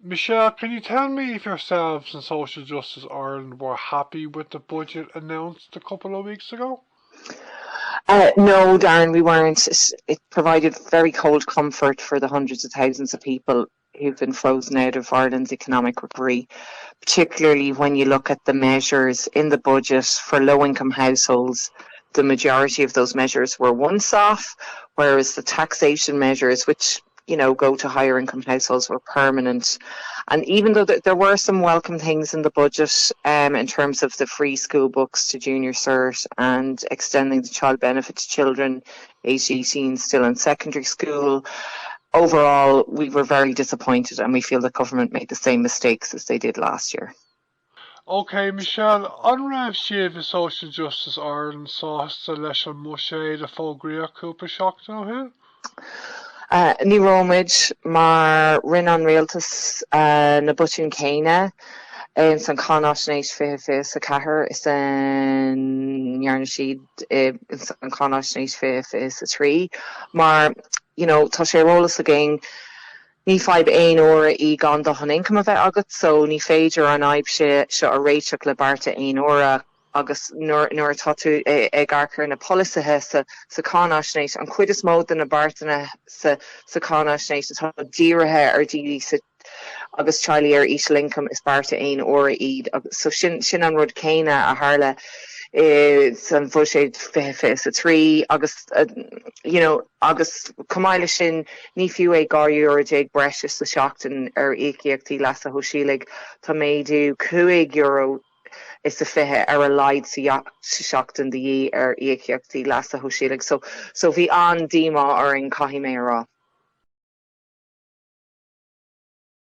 Michelle, can you tell me if yourselves and Social Justice Ireland were happy with the budget announced a couple of weeks ago? Uh, no, Darren, we weren't. It provided very cold comfort for the hundreds of thousands of people who've been frozen out of Ireland's economic recovery, particularly when you look at the measures in the budget for low-income households. The majority of those measures were once-off, whereas the taxation measures, which you know, go to higher income households were permanent. And even though th there were some welcome things in the budget um, in terms of the free school books to junior cert and extending the child benefit to children aged 18 still in secondary school, overall we were very disappointed and we feel the government made the same mistakes as they did last year. Ok Michelle, an raibh sibh i Social Justice Ireland sásta leis an mbuiséad a fógraíodh cúpla seachtain ó shin? Ní raibh muid, mar rinne an rialtas na botúin céanna ins an Cháináisnéis 2024 is a ndearna siad ins an Cháináisnéis 2023 mar you know tá sé ar eolas againn Ní fadhb aon uaire í gan dóthain ioncaim a bheith agat so ní féidir an fhadhb seo a réiteach le bearta aon uaire agus nuair atá tú ag amharc ar na polasaithe sa sa cháinaisnéis, an chuid is mó de na beartanna sa sa cháinaisnéis atá dírithe ar dhaoine sa agus teaghlaigh ar íseal-ioncam is bearta aon uaire iad agus so sin sin an rud céanna a tharla i san bhuiséad 2023 agus you know agus chomh maith leis sin Ní fiú é €12 euro breise sa seachtain ar íocaíochtaí leasa shóisialaigh. Tá méadú €5 is a 20 ar a laghad sa seachtain de dhíth ar íocaíochtaí leasa shóisialaigh. So so bhí an-díomá orainn, caithfidh mé a rá.